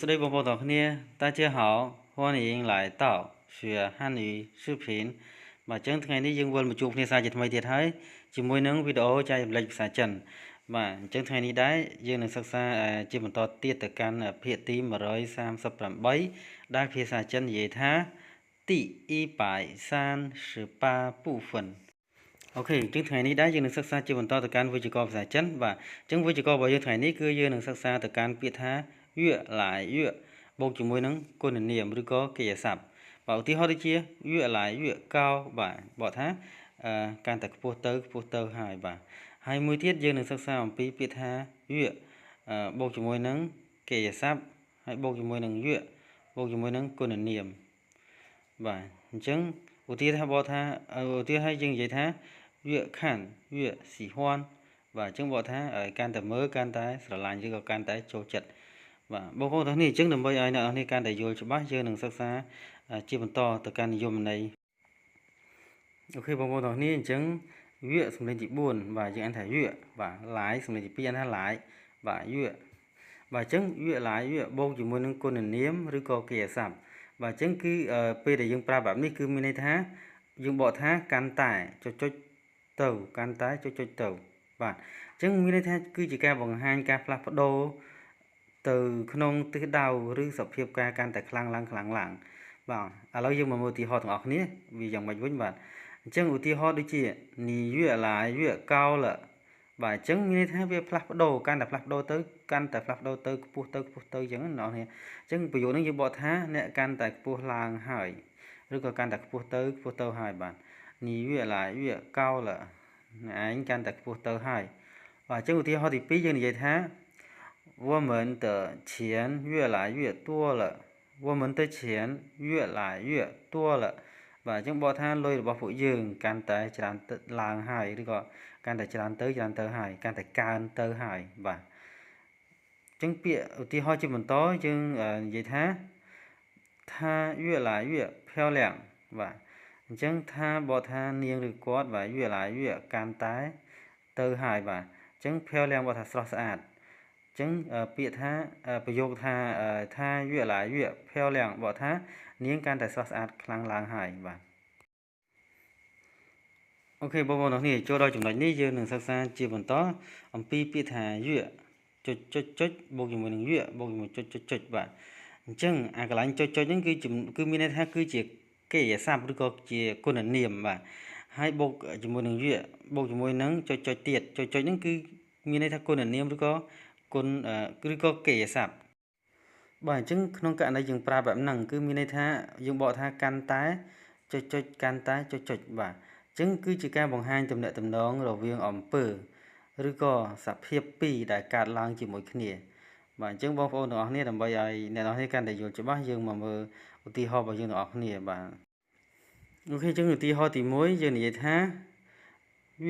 ស្តីបងប្អូនទាំងគ្នា大家好欢迎来到学汉语视频បាទអញ្ចឹងថ្ងៃនេះយើងវិលមកជួបគ្នាសារជាថ្មីទៀតហើយជាមួយនឹងវីដេអូចែករំលែកភាសាចិនបាទអញ្ចឹងថ្ងៃនេះដែរយើងនឹងសិក្សាជាបន្តទៀតទៅកាន់ភាគទី138ដែលភាសាចិននិយាយថា第138部分 OK អញ្ចឹងថ្ងៃនេះដែរយើងនឹងសិក្សាជាបន្តទៅកាន់វិជ្ជាករភាសាចិនបាទអញ្ចឹងវិជ្ជាកររបស់យើងថ្ងៃនេះគឺយើងនឹងសិក្សាទៅកាន់ពាក្យថា越来越បូកជាមួយនឹងគុណនាមឬក៏កិរិយាសព្ទបាទឧទាហរណ៍ដូចជា越来越高បាទបកថាកាន់តែខ្ពស់ទៅខ្ពស់ទៅហើយបាទហើយមួយទៀតយើងនឹងសិក្សាអំពីពាក្យថា越បូកជាមួយនឹងកិរិយាសព្ទហើយបូកជាមួយនឹង越បូកជាមួយនឹងគុណនាមបាទអញ្ចឹងឧទាហរណ៍បកថាឧទាហរណ៍យើងនិយាយថា越看越喜欢បាទអញ្ចឹងបកថាកាន់តែមើលកាន់តែស្រឡាញ់ឬក៏កាន់តែចូលចិត្តបាទបងប្អូនទាំងនេះអញ្ចឹងដើម្បីឲ្យអ្នកនរនេះកាន់តែយល់ច្បាស់យើងនឹងសិក្សាជាបន្តទៅកាន់និយមន័យ OK បងប្អូនទាំងនេះអញ្ចឹង越សំឡេងទី4បាទយើងអានថា越បាទ来សំឡេងទី2អានថា来បាទ越បាទអញ្ចឹង越来越បូកជាមួយនឹងគុណនាមឬក៏កិរិយាសព្ទបាទអញ្ចឹងគឺពេលដែលយើងប្រើបែបនេះគឺមានន័យថាយើងបកថាកាន់តែចុចចុចទៅកាន់តែចុចចុចទៅបាទអញ្ចឹងមានន័យថាគឺជាការបង្ហាញការផ្លាស់ប្ដូរទៅក្នុងទិសដៅឬសភាពការកាន់តែខ្លាំងឡើងខ្លាំងឡើងបាទឥឡូវយើងមកមើលឧទាហរណ៍ទាំងអស់គ្នាវាយ៉ាងម៉េចវិញបាទអញ្ចឹងឧទាហរណ៍ដូចជា你越来越高了បាទអញ្ចឹងមានន័យថាវាផ្លាស់ប្ដូរកាន់តែផ្លាស់ប្ដូរទៅកាន់តែផ្លាស់ប្ដូរទៅខ្ពស់ទៅខ្ពស់ទៅអញ្ចឹងណាអ្នកនរអញ្ចឹងប្រយោគនេះយើងបកថាអ្នកកាន់តែខ្ពស់ឡើងហើយឬក៏កាន់តែខ្ពស់ទៅខ្ពស់ទៅហើយបាទ你越来越高了អ្នកឯងកាន់តែខ្ពស់ទៅហើយបាទអញ្ចឹងឧទាហរណ៍ទី2យើងនិយាយថា我们的钱越来越多了我们的钱越来越多了បាទអញ្ចឹងបកថាលុយរបស់ពួកយើងកាន់តែច្រើនទៅឡើងហើយឬក៏កាន់តែច្រើនទៅច្រើនទៅហើយកាន់តែកើនទៅហើយបាទអញ្ចឹងពាក្យឧទាហរណ៍ជាបន្តយើងនិយាយថា她越来越漂亮បាទអញ្ចឹងថាបកថានាងឬគាត់បាទ越来越កាន់តែទៅហើយបាទអញ្ចឹង漂亮បកថាស្រស់ស្អាតអញ្ចឹងពាក្យថាប្រយោគថា她越来越漂亮បកថានាងកាន់តែស្រស់ស្អាតខ្លាំងឡើងហើយបាទ OK បងប្អូនទាំងគ្នាចូលដល់ចំណុចនេះយើងនឹងសិក្សាជាបន្តអំពីពាក្យថា越ចុចចុចចុចបូកជាមួយនឹង越បូកជាមួយចុចចុចចុចបាទអញ្ចឹងអាកន្លែងចុចចុចហ្នឹងគឺមានន័យថាគឺជាកិរិយាសព្ទឬក៏ជាគុណនាមបាទហើយបូកជាមួយនឹង越បូកជាមួយនឹងចុចចុចទៀតចុចចុចហ្នឹងគឺមានន័យថាគុណនាមឬក៏គុណឬក៏កិរិយាសព្ទបាទអញ្ចឹងក្នុងករណីយើងប្រើបែបហ្នឹងគឺមានន័យថាយើងបកថាកាន់តែចុចចុចកាន់តែចុចចុចបាទអញ្ចឹងគឺជាការបង្ហាញទំនាក់ទំនងរវាងអំពើឬក៏សភាពពីរដែលកើតឡើងជាមួយគ្នាបាទអញ្ចឹងបងប្អូនទាំងអស់គ្នាដើម្បីឲ្យអ្នកទាំងអស់គ្នាកាន់តែយល់ច្បាស់យើងមកមើលឧទាហរណ៍របស់យើងទាំងអស់គ្នាបាទ OK អញ្ចឹងឧទាហរណ៍ទី1យើងនិយាយថា越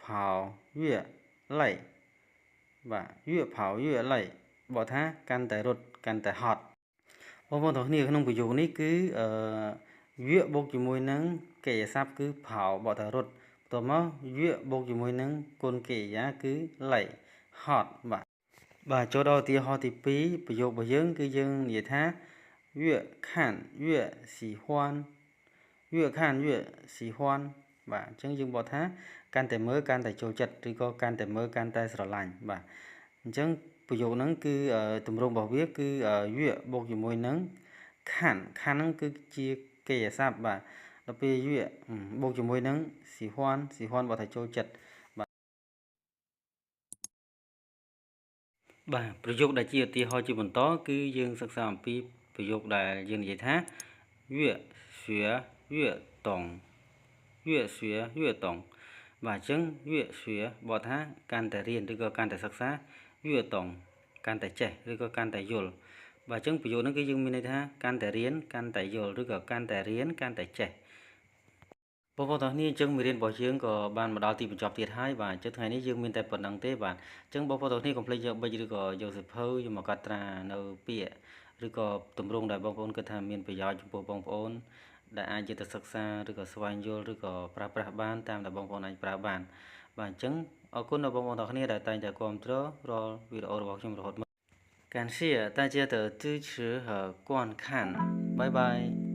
跑越累បាទ越跑越累បកថាកាន់តែរត់កាន់តែហត់បងប្អូនទាំងគ្នាក្នុងប្រយោគនេះគឺអឺ越បូកជាមួយនឹងកិរិយាសព្ទគឺ跑បកថារត់បន្ទាប់មក越បូកជាមួយនឹងគុណកិរិយាគឺ累ហត់បាទបាទចូលដល់ឧទាហរណ៍ទី2ប្រយោគរបស់យើងគឺយើងនិយាយថា越看越喜欢越看越喜欢បាទអញ្ចឹងយើងបកថាកាន់តែមើលកាន់តែចូលចិត្តឬក៏កាន់តែមើលកាន់តែស្រឡាញ់បាទអញ្ចឹងប្រយោគហ្នឹងគឺទម្រង់របស់វាគឺ越បូកជាមួយនឹង看看ហ្នឹងគឺជាកិរិយាសព្ទបាទដល់ពេល越បូកជាមួយនឹង喜欢喜欢បកថាចូលចិត្តបាទបាទប្រយោគដែលជាឧទាហរណ៍ជាបន្តគឺយើងសិក្សាអំពីប្រយោគដែលយើងនិយាយថា越学越懂越学越懂បាទអញ្ចឹង越学បកថាកាន់តែរៀនឬក៏កាន់តែសិក្សា越懂កាន់តែចេះឬក៏កាន់តែយល់បាទអញ្ចឹងប្រយោគហ្នឹងគឺយើងមានន័យថាកាន់តែរៀនកាន់តែយល់ឬក៏កាន់តែរៀនកាន់តែចេះបងប្អូនទាំងនេះអញ្ចឹងមេរៀនរបស់យើងក៏បានមកដល់ទីបញ្ចប់ទៀតហើយបាទអញ្ចឹងថ្ងៃនេះយើងមានតែប៉ុណ្្នឹងទេបាទអញ្ចឹងបងប្អូនទាំងនេះកុំភ្លេចយកប៊ិចឬក៏យកសៀវភៅយកមកកត់ត្រានៅពាក្យឬក៏ទម្រង់ដែលបងប្អូនគិតថាមានប្រយោជន៍ចំពោះបងប្អូនដែលអាចយកទៅសិក្សាឬក៏ស្វែងយល់ឬក៏ប្រើប្រាស់បានតាមដែលបងប្អូនអាចប្រើបានបាទអញ្ចឹងអរគុណដល់បងប្អូនទាំងគ្នាដែលតែងតែគាំទ្ររាល់វីដេអូរបស់ខ្ញុំរហូតមក感谢大家的支持和观看，拜拜。